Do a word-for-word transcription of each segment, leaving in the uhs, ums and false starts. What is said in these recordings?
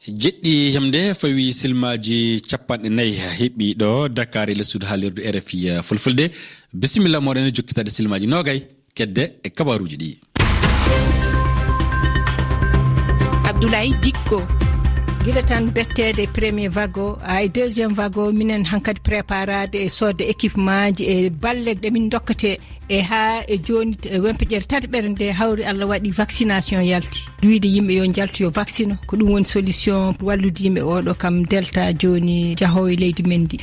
Jeɗɗi yamde fawi silmaaji capanɗe nayi heɓi ɗo Dakar e lessude haalirde R F I Fulfulde. Bisimilla moɗon e jokkitaade silmaaji noogay kedde e kabaaruuji ɗi. Abdoulaye Dikko. Gila tan betteede premier vague o, ay deuxième vague o, minen hankadi préparaade e soodde équipement ji e balle ɗe min dokkete. E haa e jooni, e wempeƴere tati ɓere nde hawri Allah waɗi vaccination yalti. Duyde yimɓe yo njaltu, yo vaccino, ko ɗum woni solution wallude yimɓe oɗo kam delta jooni jahoowo e leydi men ndi.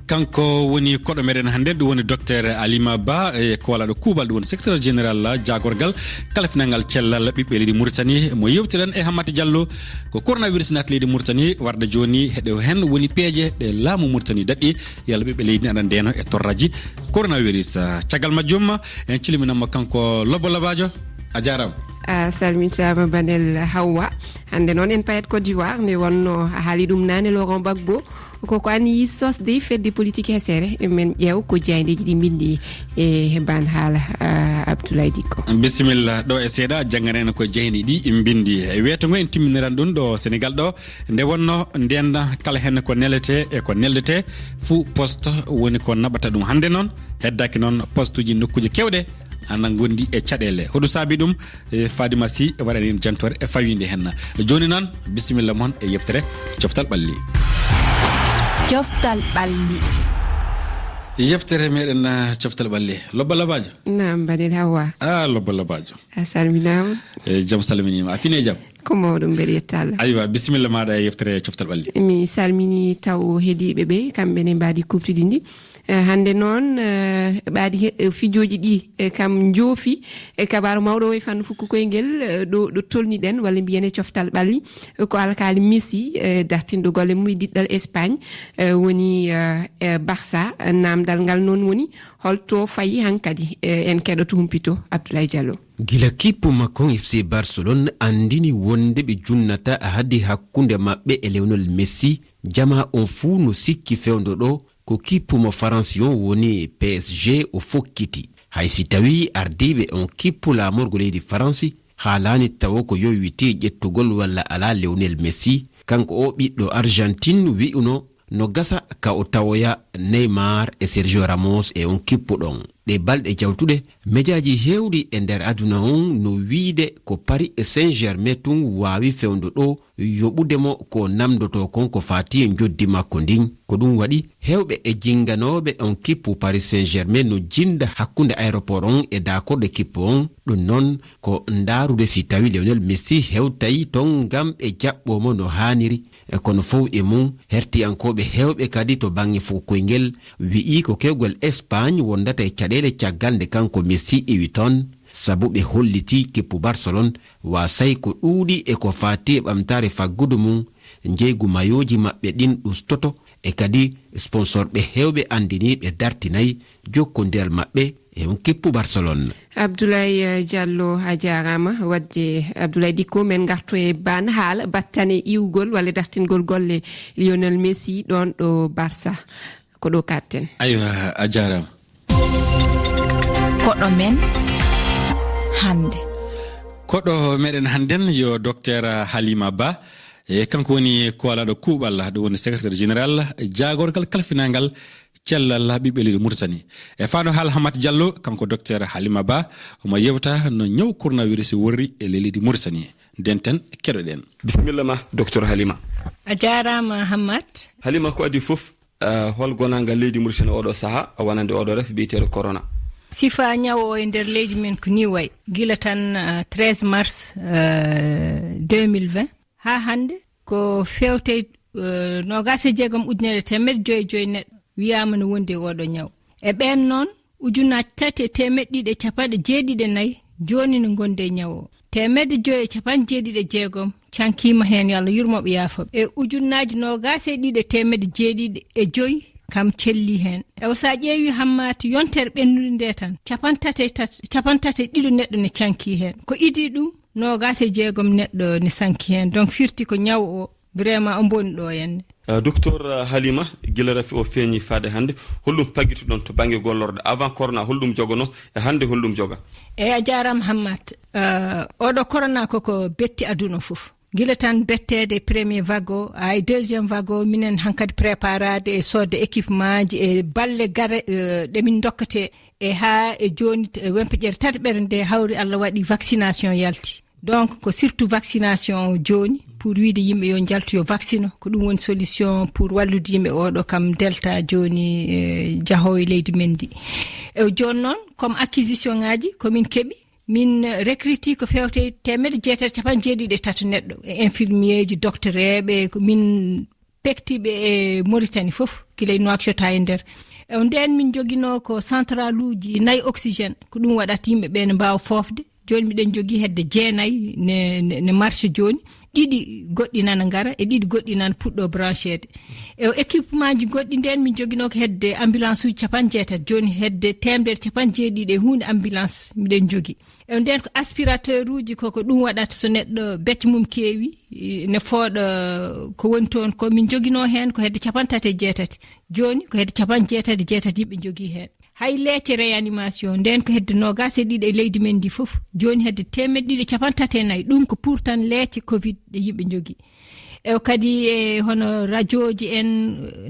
Kanko woni koɗo meɗen hannde, ɗum woni Docteur Alima Ba, e ko walaɗo kuuɓal, ɗum woni secrétaire général jaagorgal kalfinangal cellal ɓiɓɓe leydi Mauritanie, mo yewtiɗen e Hammata Diallo. Ko coronavirus naati leydi Mauritanie, warde jooni heɗo hen woni peeje ɗe laamu Mauritanie daɗɗi, yalla ɓiɓɓe leydi ne aɗa ndeeno e torraji coronavirus. Caggal majjum, en cilminanmo kanko Lobbo Labaajo. A jaaraama. A salmitaama, Banel Hawwa. Hannde noon en payat Côte d'Ivoire, nde wonno a haali ɗum naane, Laurent Gbagbo ko ko an yi sosde fedde politique hesere. Men ƴeew ko jaayndeeji ɗi mbinndi e ban haala, ah, Abdoulaye Dikko. Bisimilla, ɗo e seeɗa jannganen ko jaayndeeji ɗi mbinndi. E weeto ngo en timminiran ɗum ɗo Senegal ɗo, nde wonno ndenda kala heen ko nelete e ko neldete, fuu poste woni ko naɓata ɗum. Hannde noon heddaaki noon postuji nokkuuji keewɗe ana ngondi e caɗeele. Hoɗum saabi ɗum? E Fadima Sy waɗani en jantoore e fawinde heen. Jooni noon, bisimilla mon e yeftere Coftal Ɓalli. Coftal Ɓalli. Yeftere meɗen, ah, Coftal Ɓalli. Lobba Labaajo. Naam, Banel Hawwa. Ah, Lobba Labaajo. A salminaama. E jam salminiima. A fini e jam? Ko mawɗum, mbeɗa yetta Allah. Aywa, bisimilla maaɗa e yeftere Coftal Ɓalli. Mi salmini taw heɗiiɓe ɓe, kamɓe ne mbaadi kuuɓtudi ndi. Eh, hannde noon, eh, ɓaadi he-, eh, fijooji ɗi, eh, kam njoofi, eh, kabaaru mawɗo o e fannu fuku koyngel, eh, ɗo, ɗo tolniɗen, walla mbiyen e Coftal Ɓalli, eh, ko alkaali Messi, eh, dartinɗo golle mum e diɗɗal Espagne, eh, woni, eh, eh, Barça. Eh, naamndal ngal noon woni, holto fayi hankadi? Eh, en keɗoto humpito Abdoulaye Diallo. Gila kippu makko F C Barcelone anndini wonde ɓe junnata hade hakkunde maɓɓe e Lionel Messi, jamaa on fuu no sikki fewndo ɗo ko kippu mo Faransi on woni P S G o fokkiti. Hay si tawii ardiiɓe on kippu laamorgo leydi Faransi haalaani tawo ko yowiti ƴettugol walla alaa Lionel Messi, kanko o ɓiɗɗo Argentine wi'uno no gasa ka o tawoya Neymar e Sergio Ramos e on kippu ɗon. Ɗe balɗe jawtuɗe, mejaaji heewɗi e nder aduna on no wiide ko Paris Saint-Germain tun waawi fewndo ɗo yoɓude mo ko namdotoo kon ko faati e njoddi makko ndin. Ko ɗum waɗi heewɓe e jinganooɓe on kippu Paris Saint-Germain no jinda hakkunde aéroport on e daakorɗe kippu on. Ɗum non ko ndaarude si tawi Lionel Messi hewtay ton ngam ɓe jaɓɓoo mo no haaniri. E kono fow e mum, hertiyankooɓe heewɓe kadi to baŋŋe fow koyngel wi'i ko kewgol Espagne wondata e caɗeele caggal nde kanko Messi iwi ton, sabu ɓe hollitii kippu Barcelone waasay ko ɗuuɗi e ko faati e ɓamtaare faggudu mum, njeygu mayooji maɓɓe ɗin ɗustoto, e kadi sponsorɓe heewɓe anndiniiɓe dartinay jokkondiral maɓɓe e on kippu Barcelone. Abdoulaye, eh, Diallo, a jaaraama. Wadde Abdoulaye Dikko, men ngarto e ban haala battane iwgol walla dartingol golle Lionel Messi ɗon ɗo Barça. Ko ɗo katten. Aywa, a jaaraama. Koɗo men hannde. Koɗo meɗen hannden yo Docteur Halima Ba. E kanko woni kuwalaɗo kuuɓal, ɗum woni secrétaire général jaagorgal kalfinangal cellal ɓiɓɓe leydi Mauritanie. E faano haala Hamat Diallo, kanko Docteur Halima Ba, omo yewta no ñaw coronavirus worri e leydi Mauritanie. Ndenten, keɗoɗen. Bisimilla ma, Docteur Halima. A jaaraama, Hammat. Halima, ko adii fof, eh, hol gonaangal leydi Mauritanie oɗo saha, wonande oɗo ref biyeteeɗo corona? Sifa ñaw o e nder leydi men ko ni wayi. Gila tan, eh, treize mars, eh, deux mille vingt, haa hannde ko fewte, eh, noogaas e jeegom ujunere e teemedde joy e joy neɗɗo wiyaama no wondi e oɗo ñaw. E ɓeen noon, ujunaaji tati e teemedde ɗiɗi e capanɗe jeeɗiɗi e nayi jooni no ngondi e ñaw o. Teemedde joy e capanɗe jeeɗiɗi e jeegom cankiima heen, yo Allah yurmo ɓe, yaafo ɓe. E ujunaaji noogaas e ɗiɗi e teemedde jeeɗiɗi e joy kam celli heen. Ewa, so a ƴeewi, Hammat, yontere ɓennude nde tan, capanɗe tati e tati, capanɗe tati e ɗiɗo neɗɗo ne canki heen. Ko idii ɗum, noogaas e jeegom neɗɗo ne sanki heen. Donc, firti ko ñaw o vraiment o mboni ɗo henne. Eh, Docteur, eh, Halima, gila rafi o feeñi faade hannde, holɗum paggituɗon to bannge gollorɗe? Avant corona, holɗum jogono, e hannde holɗum joga? Eyi, a jaaraama, Hammat. Eh, oɗo corona ko ko betti aduna fof. Gila tan betteede e premier vague o, haa e deuxième vague o, minen hankadi préparaade e soodde équipement ji e balle gare, eh, ɗe min ndokkete e haa e jooni, eh, wempeƴere tataɓere nde hawri Allah waɗi vaccination yalti. Donc, ko surtout vaccination o jooni pour wiide yimɓe yo njaltu yo vaccino, ko ɗum woni solution pour wallude yimɓe oɗo kam Delta jooni, eh, jahoowo e leydi men ndi. E jooni noon, comme acquisition ngaji ko min keɓi, min recruti ko fewte teemedde jeetati capanɗe jeeɗiɗi e tati neɗɗo, e infirmier ji, docteur eɓe, ko min pektiɓe e Mauritanie fof, gila e Nouakchott haa e nder. E o ndeen min njoginoo ko centraluuji nayi oxygène, ko ɗum waɗata yimɓe ɓe ne mbaawa foofde. Jooni miɗen njogii hedde jeenayi ne, ne, ne marche jooni, ɗiɗi goɗɗi nana ngara, e ɗiɗi goɗɗi nana puɗɗo brancheede. E o équipement ji goɗɗi ndeen min njoginoo ko hedde ambulance uji capanɗe jeetati, jooni hedde teemedere capanɗe jeeɗiɗi e huunde ambulance miɗen njogii. E ndeen ko aspirateur uji ko, ko ɗum waɗata so neɗɗo becce mum keewi, i, ne fooɗa ko woni toon ko. Min njoginoo heen ko hedde capanɗe tati e jeetati. Jooni ko hedde capanɗe jeetati e jeetati yimɓe njogii heen. Hay leece réanimation ndeen ko hedde noogaas e ɗiɗi e leydi men ndi fof. Jooni hedde teemedde ɗiɗi e capanɗe tati e nayi. Ɗum ko pour tan leece covid ɗe yimɓe njogii. E kadi e hono rajooji en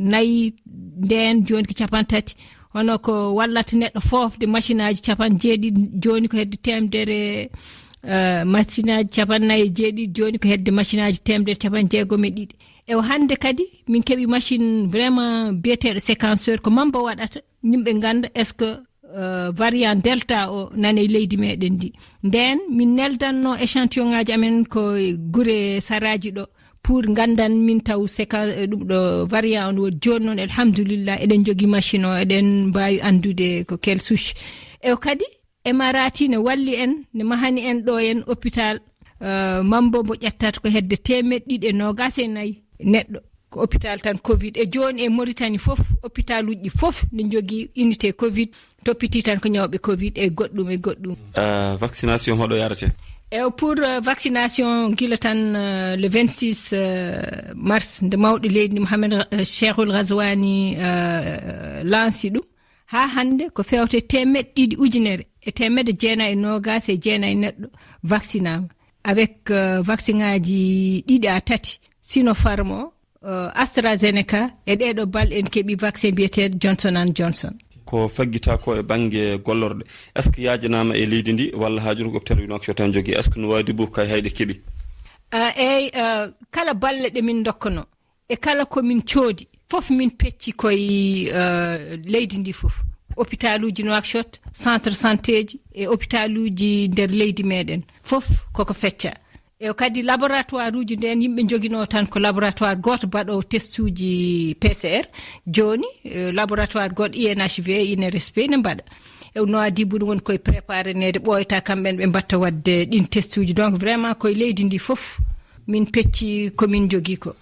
nayi ndeen, jooni ko capanɗe tati. Hono ko wallata neɗɗo foofde machine aji capanɗe jeeɗiɗi, jooni ko hedde teemedere, eh, machine aji capanɗe nayi e jeeɗiɗi, jooni ko hedde machine aji teemedere capanɗe jeegom e ɗiɗi. E o hannde kadi min keɓi machine vraiment biyeteeɗo séquenceur, ko mambo waɗata, yimɓe ngannda est-ce que, eh, variant Delta o nana e leydi meɗen ndi. Ndeen min neldanno échantillon ngaji amen ko e gure saraaji ɗo, pour nganndan min taw séquence, eh, ɗum ɗo variant on woodi. Jooni noon, alhamdulillah, eɗen njogii machine o, eɗen mbaawi anndude ko quelle souche. E o kadi, Emirati ne walli en, ne mahani en ɗo en hôpital, eh, mambo mbo ƴettata ko hedde teemedde ɗiɗi e noogaas e nayi neɗɗo. Ko hôpital tan covid. E jooni e Mauritanie fof, hôpitaluji ɗi fof ne njogii unité covid, toppitii tan ko ñawɓe covid e goɗɗum e goɗɗum. Eh, vaccination hoɗo yarate? E pour, eh, vaccination gila tan, eh, le vingt-six, eh, mars, nde mawɗo leydi ndi Mohamed, eh, Cheikhul Ghazouani, eh, lansi ɗum. Haa hannde ko fewte teemedde ɗiɗi ujunere e teemedde jeenayi e noogaas e jeenayi neɗɗo vaccinaama. Avec, eh, vaccin aji ɗiɗi haa tati, Sinopharm o, eh, AstraZeneca, e ɗeeɗo balɗe en keɓi vaccin biyeteeɗo Johnson and Johnson. Ko faggita ko e bannge gollorɗe, est-ce que yaajanaama e leydi ndi walla haa jooni ko hôpital Nouakchott tan jogii? Est-ce que Nouadhibou kay hayɗe keɓi? Ah, eey, eh, kala balle ɗe min ndokkono e kala ko min coodi, fof min pecci koye, eh, leydi ndi fof. Hôpitaluji Nouakchott, centre santé ji e hôpitaluji nder leydi meɗen, fof koko fecca. E kadi laboratoire uji ndeen yimɓe njoginoo tan ko laboratoire gooto baɗoowo testuji P C R. Jooni, eh, laboratoire goɗɗo I N H V, I N R S P ne mbaɗa. E Nouadhibou woni koye prépareneede, ɓooyata kamɓe ɓe mbatta waɗde ɗin testuji. Donc vraiment koye leydi ndi fof min pecci ko min njogii ko.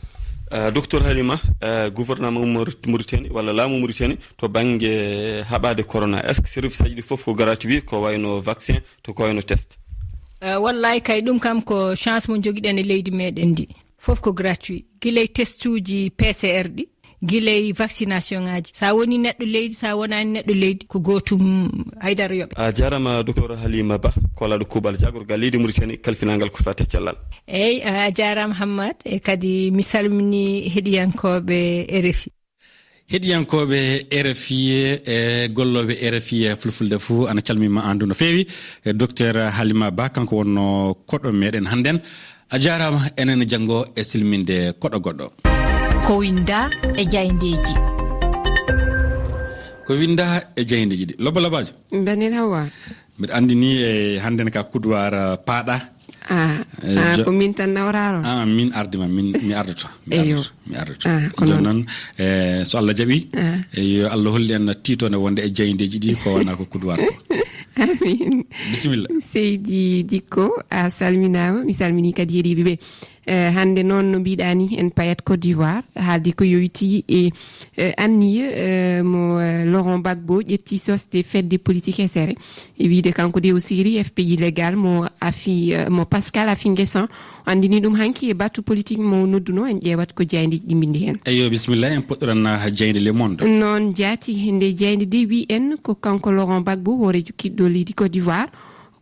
Eh, Docteur Halima, eh, gouvernement Maurit-, Mauritanie walla laamu Mauritanie to bannge haɓaade corona, est-ce que service aji ɗi fof ko gratuit, ko wayno vaccin, to ko wayno test? Eh, wallahi kay ɗum kam ko chance mo jogiɗen e leydi meɗen ndi. Fof ko gratuit. Gila e testuji P C R ɗi, gila e vaccination ngaji. Sa woni neɗɗo leydi, sa wonani neɗɗo leydi, ko gootum, haydara yoɓe. A jaarama, Docteur Halima Ba, kolaɗo kuuɓal jaagorgal leydi Mauritanie, kalfinangal ko fate cellal. Eyyi, a jaarama Hammad, e kadi mi salmini heɗiyankooɓe R F I. Heɗiyankooɓe R F I e gollooɓe R F I Fulfulde fuu, ana calmima andu no feewi. E Docteur Halima Ba, kanko wonno koɗo meɗen hannden. A jaaraama, enen janngo e silminde koɗo goɗɗo. Ko winda e jayndeeji. Ko winda e jayndeeji ɗi. Lobba Labajo. Mbanel Hawa. Mbiɗa anndi ni e hannden ka coudoir, eh, paaɗa. Ah, eh, ah, jo-, ko min tan nawraaro? Ah, min ardima, min, mi ardoto. Mi Eyo. Ardoto, mi ardoto. Ah, ko Jooni noon. Noon, eh, so Allah jaɓi, ah, eh, yo Allah hollu en tiitoonde wonde e jayndeeji ɗi ko wona ko coudoir ko. Amin. Bisimilla. Seydi Dikko, a salminaama. Mi salmini kadi heɗiiɓe ɓe. Eh, hannde noon, no mbiɗa ni, en payat Côte d'Ivoire, haaldi ko yowitii e, eh, anniya, eh, mo, eh, Laurent Gbagbo ƴetti sosde fedde politique hesere. E wiyde kanko de o seeri F P I légal mo Afi, eh, mo Pascal Affi N'Guessan. O anndini ɗum hanki e batu politique mo nodduno, en ƴeewat ko jaayndeeji ɗi mbinndi heen. Eyyo, bisimilla, en puɗɗoran, ah, jaaynde Le Monde. Noon jaati, nde jaaynde de wi en ko kanko Laurent Gbagbo, hooreejo kiɗɗo leydi Côte d'Ivoire,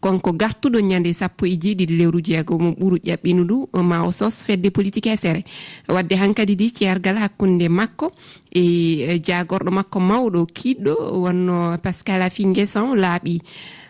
Kanko gartuɗo ñande sappo e jeeɗiɗi lewru jeego mo ɓuru ƴaɓɓinudu ma o sos fedde politik hesere. Wadde hankadi di ceergal hakkunde makko e, e jaagorɗo makko mawɗo kiiɗɗo wonno Pascal Affi N'Guessan laaɓi.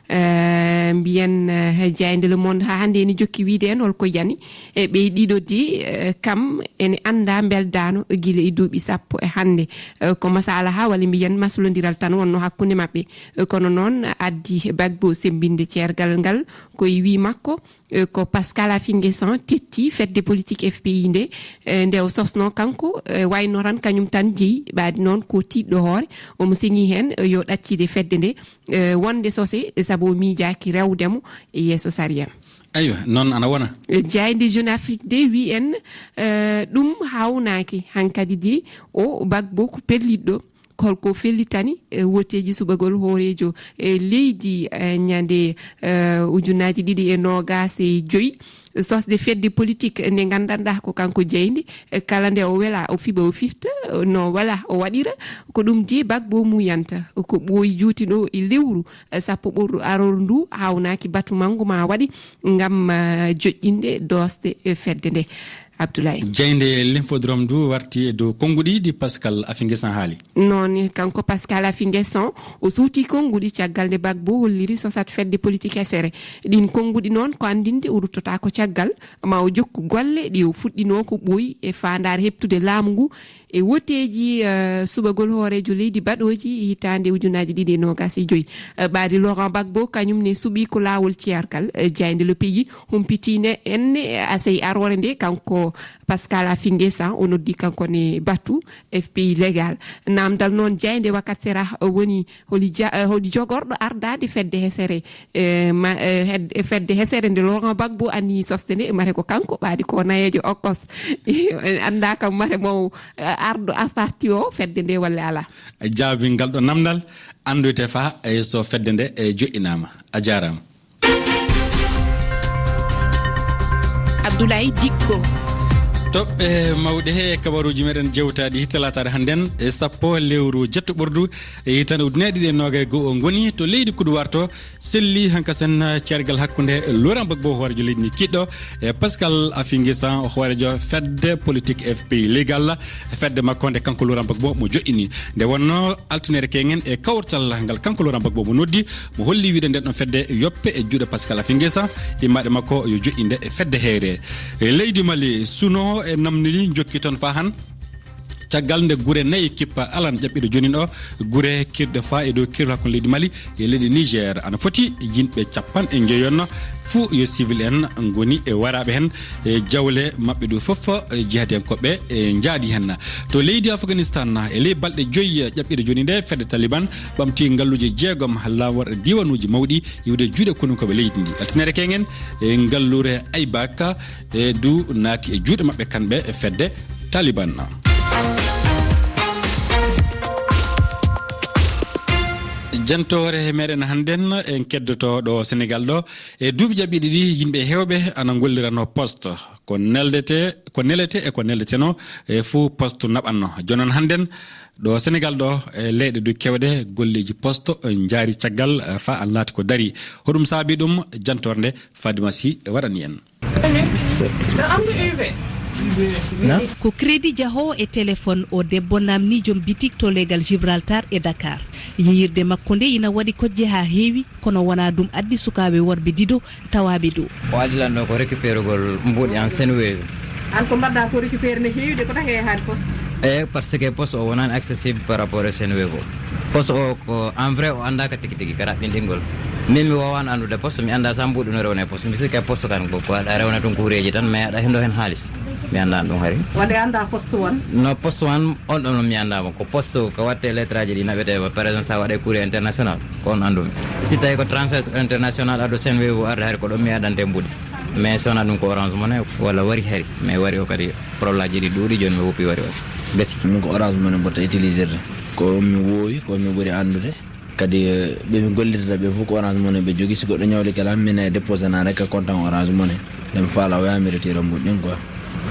Eh, mbiyen, eh, jaaynde Le Monde haa hannde ene jokki wiyde en holko yani. E ɓe ɗiɗo di, eh, kam ene annda mbeldaano gila e duuɓi sappo e hannde. Eh, ko masalaha walla mbiyen maslondiral tan wonno hakkunde maɓɓe. Eh, kono noon addi Gbagbo semmbinde ceergal ngal ko e wii makko, eh, ko Pascal Affi N'Guessan tetti fedde politik F P I nde, eh, nde o sosno kanko, eh, wayno tan kañum tan jeyi, ɓaadi noon ko tiiɗɗo hoore, omo seŋi heen, eh, yo ɗaccide fedde nde, eh, wonde sose, sabu o miijaaki rewde mo e yeeso sariya. Aywa, noon ana wona. Eh, jaaynde Jeune Afrique de wi en, eh, ɗum hawnaaki hankadi de o Gbagbo ko pelliɗɗo. Holko fellitani, eh, wooteeji suɓagol hooreejo, eh, leydi, eh, ñande, eh, ujunnaaji ɗiɗi e noogaas e joyi, sosde fedde politik nde nganndanɗaa ko kanko jeyndi, eh, kala nde o wela, o fiɓa, o firta, no wela, o waɗira. Ko ɗum di Gbagbo muuyanta, ko ɓooyi juuti ɗo e lewru, eh, sappo ɓurɗo aroru ndu, hawnaaki batu manngu ma waɗi ngam, eh, joƴƴinde doosde, eh, fedde nde. Abdoulaye. Jaaynde L'Infodrome du warti e dow konnguɗi ɗi Pascal Affi N'Guessan haali. Noon, kanko Pascal Affi N'Guessan, o suuti konnguɗi caggal nde Gbagbo holliri sosat fedde politik hesere. Ɗin konnguɗi noon ko anndinde o ruttota ko caggal, ma o jokku golle ɗe o fuɗɗino ko ɓooyi e faandaare heɓtude laamu ngu e wooteeji, eh, suɓagol hooreejo leydi baɗooji hitaande ujunnaaji ɗiɗi e noogaas e joyi. Eh, ɓaadi Laurent Gbagbo kañum ne suɓi ko laawol ceergal, eh, jaaynde Le Pays humpitiinde en, eh, asey aroore nde kanko Pascal Affi N'Guessan o noddi kanko ne batu F P I légal. Naamndal noon jaaynde Wakat Sera woni holi ja-, eh, holi jogorɗo ardaade fedde hesere, eh, ma, eh, hed-, fedde hesere nde Laurent Gbagbo anni sosde nde, mate ko kanko ɓaadi ko nayeejo okkos. En anndaa kam mate mo, eh, ardo a parti o fedde nde walla alaa. Jaabi ngal ɗo namdal, anndoyte fa, eh, so fedde nde, eh, joɗɗinaama. A jaaraama. Abdoulaye Dikko. Toɓɓe mawɗe he kabaruuji meɗen jewtaɗi talaataare hannden e sappo lewru jetto ɓurdu e hitande ujunere ɗiɗi e noogay e go'o ngoni to leydi Kuduwarto. Selli hanka sen, eh, ceergal hakkunde Laurent Gbagbo, hooreejo leydi ndi kiɗɗo, e Pascal Affi N'Guessan, hooreejo fedde politik F P I légal, fedde makko nde kanko Laurent Gbagbo mo joɗɗini. Nde wonno altinere keŋen e kawtal ngal kanko Laurent Gbagbo mo noddi, mo holli wiide nden ɗon fedde yoppe e juuɗe Pascal Affi N'Guessan, immaɗe makko yo joɗɗinde e fedde heere. E leydi Mali, suno e namnili jokki toon faa han. Caggal nde gure nayi kippa alan ƴaɓɓiɗo jooni ɗo, gure kirɗe faa e dow kirol hakkunde leydi Mali e leydi Niger, ana foti yimɓe capanɗe njeyon, fuu yo civil en ngoni e waraaɓe hen, e jawle maɓɓe ɗo fof, e jihadiyankoɓe e njaadi hen. To leydi Afghanistan, e ley balɗe joyi ƴaɓɓiɗo jooni nde, fedde Taliban ɓamti ngalluuje jeegom laamu waɗa diwanuuji mawɗi iwde juuɗe konunkooɓe leydi ndi. Altinere keŋen e ngalluure Aibak, e du naati e juuɗe maɓɓe kamɓe e fedde Taliban. Jantoore meɗen hannden en keddoto ɗo Senegal ɗo. E duuɓi ƴaɓɓiɗi ɗi, yimɓe heewɓe ana ngollirano poste. Ko neldete, ko nelete e ko neldeteno e fuu poste naɓanno. Jooni noon hannden ɗo Senegal ɗo, e leyɗe du kewɗe, golleeji poste, e, njaari caggal, e, faa an laati ko dari. Hoɗum saabi ɗum? Jantoore nde Fadima Sy waɗani en. Ko crédit jahoowo e téléphone, o debbo naamnii joom bitik to leegal Gibraltar e Dakar. Yiyirde makko nde ina waɗi kojje haa heewi, kono wonaa ɗum addi sukaaɓe worɓe dido tawaaɓe ɗo. O addi lan ɗo ko récupérugol mbuuɗi an Senwave. An ko mbaɗɗa ko récupéré ne heewi de, ko taki a yahaani poste? Eey, parce que poste o wonaani accessible par rapport e Senwave o. Poste o ko en vrai o anndaaka tigi tigi ka raɓɓinɗingol. Min mi waawaano anndude poste, mi anndaa so mbuuɗi no rewna e poste. Mi sikki poste kan ko, ko aɗa rewna tun ko huureeji tan, mais aɗa hendo heen haalis. Mi anndaa ɗum hari. Wonde anndaa poste wan? No poste wan, on ɗon mi anndaa mo. Ko poste ko waɗte lettre aji ɗi naɓete, par exemple, so a waɗe courrier international, ko on anndumi. Si tawi ko transfert international ado Senwave o arde hari, ko ɗon mi addante mbuuɗi. Mais so wonaa ɗum ko Orange Money walla Wari hari. Mais Wari o kadi problème aji ɗi ɗuuɗi, jooni mi woppi Wari o. Gasi. Min ko Orange Money mboɗo utilisirde. Ko mi woowi, ko mi ɓuri anndude. Kadi, eh, ɓe mi gollirta ɓe fof ko Orange Money ɓe jogii. Si goɗɗo ñawli kala, min e déposé na rek ka compte an Orange Money. Nde mi faala o yaha mi retira mbuuɗi ɗin quoi.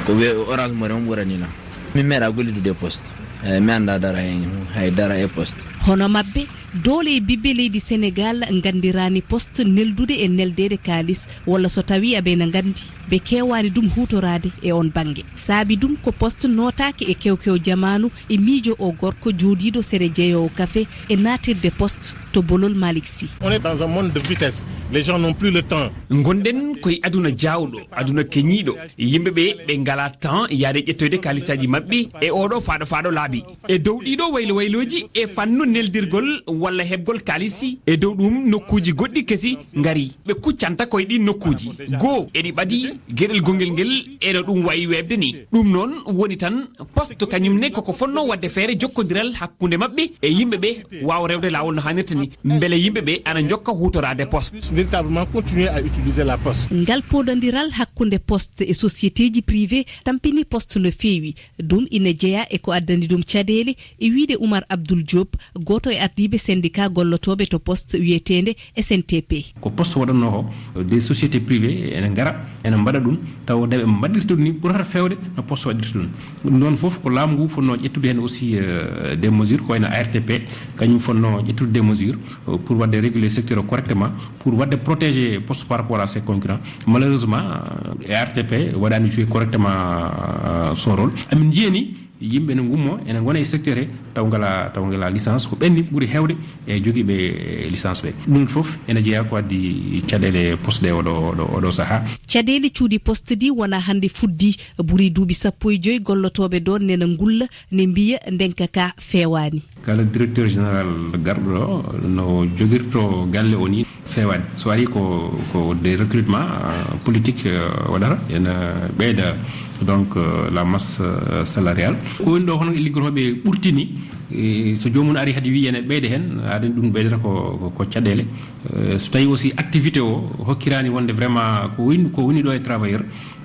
Ko wiye Orange Money on ɓurani lan. Mi meeɗa gollidude e poste. Eh, mi anndaa dara heen, hay dara e poste. Hono maɓɓe, Doole e bibbe leydi Senegaal nganndirani poste neldude e neldeede kaalis, walla so tawii aɓe ena nganndi, ɓe keewaani ɗum huutoraade e oon bannge. Saabi ɗum ko poste nootaaki e kewkew jamaanu e miijo o gorko jooɗiiɗo sere jeyoowo kafe e naatirde poste to bolol Malick Sy. On est dans un monde de vitesse. Les gens n'ont plus le temps. Ngonɗen koye aduna jaawɗo, aduna keñiiɗo. Yimɓe ɓe, ɓe ngalaa temps yahde ƴettoyde kaalisaaji maɓɓe e oɗo faaɗo faaɗo laabi. E dow ɗiɗo waylo waylooji e fannu neldirgol walla heɓgol kaalisi, e dow ɗum nokkuuji goɗɗi kesi ngari. Ɓe kuccanta koye ɗin nokkuuji. Goo, eɗi ɓadi geɗel gongel ngel eno ɗum wayi weeɓde ni. Ɗum noon woni tan poste kañum ne koko fonnoo waɗde feere jokkondiral hakkunde maɓɓe e yimɓe ɓe waawa rewde laawol no haanirta ni. Mbele yimɓe ɓe ana njokka huutoraade poste. Véritablement continuer à utiliser la poste. Ngal poɗondiral hakkunde poste e sociétéji privé tampini poste no feewi. Ɗum ina jeyaa e ko addani ɗum caɗeele, e wiyde Oumar Abdoul Diop, gooto e ardiiɓe syndicat gollotooɓe to poste wiyeteende S N T P. Ko poste waɗatnoo ko, des sociétés privées ene ngara, ene mbaɗa ɗum, tawa nde ɓe mbaɗirta ɗum ni ɓurata feewde no poste waɗirta ɗum. Ɗum ɗoon fof ko laamu ngu fotnoo ƴettude heen aussi, euh, des mesures, ko wayno A R T P, kañum fotnoo ƴettude des mesures, euh, pour waɗde réguler secteur o correctement, pour waɗde protéger poste par rapport à ses concurrents. Malheureusement, euh, A R T P waɗaani jouer correctement, euh, son rôle. Amin njiyani yimɓe ne ngummo, ene ngona e secteur he, taw ngala, taw ngala licence, ko ɓenni ɓuri heewde e jogiiɓe licence ɓe. Ɗum fof ene jeyaa ko addi caɗeele poste ɗe oɗo, oɗo, oɗo sahaa. Caɗeele cuuɗi poste ɗi wona hannde fuɗɗi, ɓuri duuɓi sappo e joy gollotooɓe ɗo nena ngulla, ne mbiya ndenka ka feewaani. Kala directeur général garɗo ɗo no jogirto galle o ni feewaani. So ari ko, ko des recrutements, euh, politiques, euh, waɗata, ene ɓeyda donc, euh, la masse, euh, salariale. Ko woni ɗo hono e liggotooɓe ɓurtini, e so joomum ari hade wiyi ene ɓeyda heen, aɗa anndi ɗum ɓeydata ko, ko, ko caɗeele. Euh, so tawi aussi activité o hokkiraani wonde vraiment ko woni, ko woni ɗo e travailleur,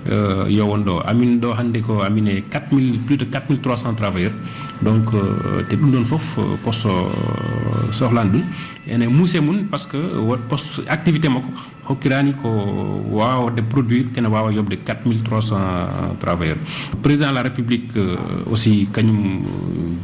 euh, yo won ɗo. Amin ɗo hannde ko amin e quatre mille, plus de quatre mille trois cents travailleurs. Donc, euh, te ɗum ɗon fof, euh, poste, euh, sohlan ɗum. Ene muuse mum, parce que wo-, poste activité makko hokkiraani ko waawa waɗde produire, kene waawa yoɓde quatre mille trois cents travailleurs. Président de la République, euh, aussi, kañum, euh,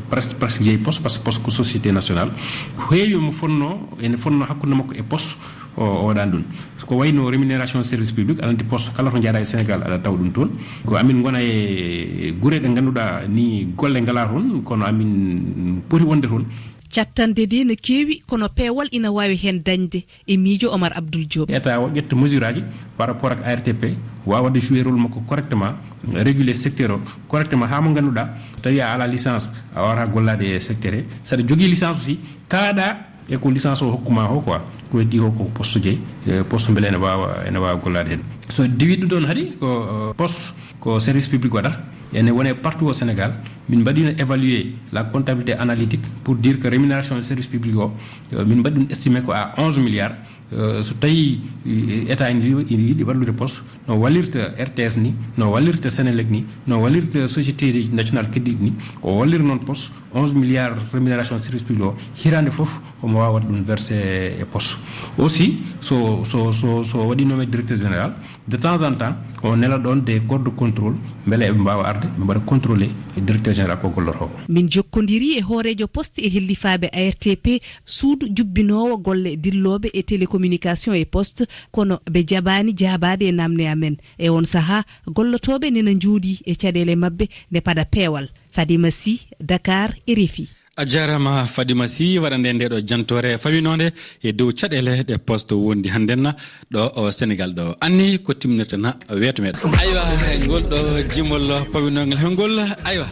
presque, presque jeyi poste, parce que poste ko société nationale. Ko heewi mo fotnoo, ene fotnoo hakkunde makko e poste o, o waɗaani ɗum. Ko wayno rémunération service public, aɗa anndi poste kala to njaɗa e Sénégal, aɗa tawa ɗum toon. Ko amin ngona e gure ɗe ngannduɗaa ni golle ngalaa toon, kono amin poti wonde toon. Cattande de no keewi, kono peewal ina waawi heen dañde e miijo Omar Abdoul Diop. État o ƴetta mesure aji par rapport ak A R T P, waawa waɗde jouer rôle makko correctement, réguler secteur o correctement, haa mo ngannduɗaa, tawi a alaa licence, a waawata gollaade e secteur he. Saɗa jogii licence aussi, kaaɗa e ko licence o hokkuma o quoi. Ko heddi o ko poste jeyi, eh, poste mbele ene waawa, ene waawa gollaade heen. So diwi ɗum ɗoon hari ko, eh, poste ko service public waɗata. Ene wone partout au Sénégal. Min mbaɗino évaluer la comptabilité analytique pour dire que rémunération du service public o, eh, min mbaɗi ɗum estimé ko à onze milliards. Eh, so tawi, eh, état ene yiɗi, ene yiɗi wallude poste, no wallirta R T S ni, no wallirta Sénélec ni, no wallirta société nationale crédit ni, o wallira noon poste, onze milliards rémunération service public o, hitaande fof omo waawa waɗde ɗum versé e poste. Aussi, so, so, so, so waɗi nommé directeur général, de temps en temps, o nela ɗoon des corps de contrôle, mbele eɓe mbaawa arde, ɓe mbaɗa contrôlé e directeur général ko gollotoo ko. Min jokkondiri e hooreejo poste e hellifaaɓe A R T P, suudu jubbinoowo golle dillooɓe e télécommunication e poste, kono ɓe jaɓaani jaabaade e naamne amen. E oon sahaa, gollotooɓe nena njooɗii e caɗeele maɓɓe nde paɗa peewal. Fadima Sy, Dakar, R F I. A jaaraama Fadima Sy, waɗande nde ɗo jantoore fawinoonde e dow caɗeele ɗe poste wondi hannden ɗo o Senegal ɗo. Anni ko timminirta na weeto meeɗen. Aywa, ngol ɗo jimol pawinongol hengol. Aywa,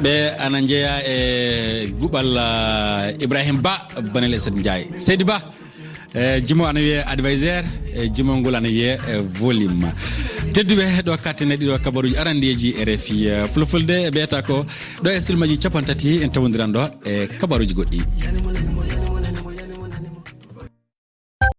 ɓe ana njeya e guɓal, ah, Ibrahim Ba, Banel Esat Ndiaye. Seydi Ba, eh, jimo ana wiye advisor, eh, jimo ngol ana wiye, eh, volume. Tedduɓe, ɗo kattene ɗiɗo kabaruji arandeji R F I, eh, Fulfulde, ɓeyata ko ɗo e silmaji capanɗe tati en tawondiran ɗo e kabaruji goɗɗi.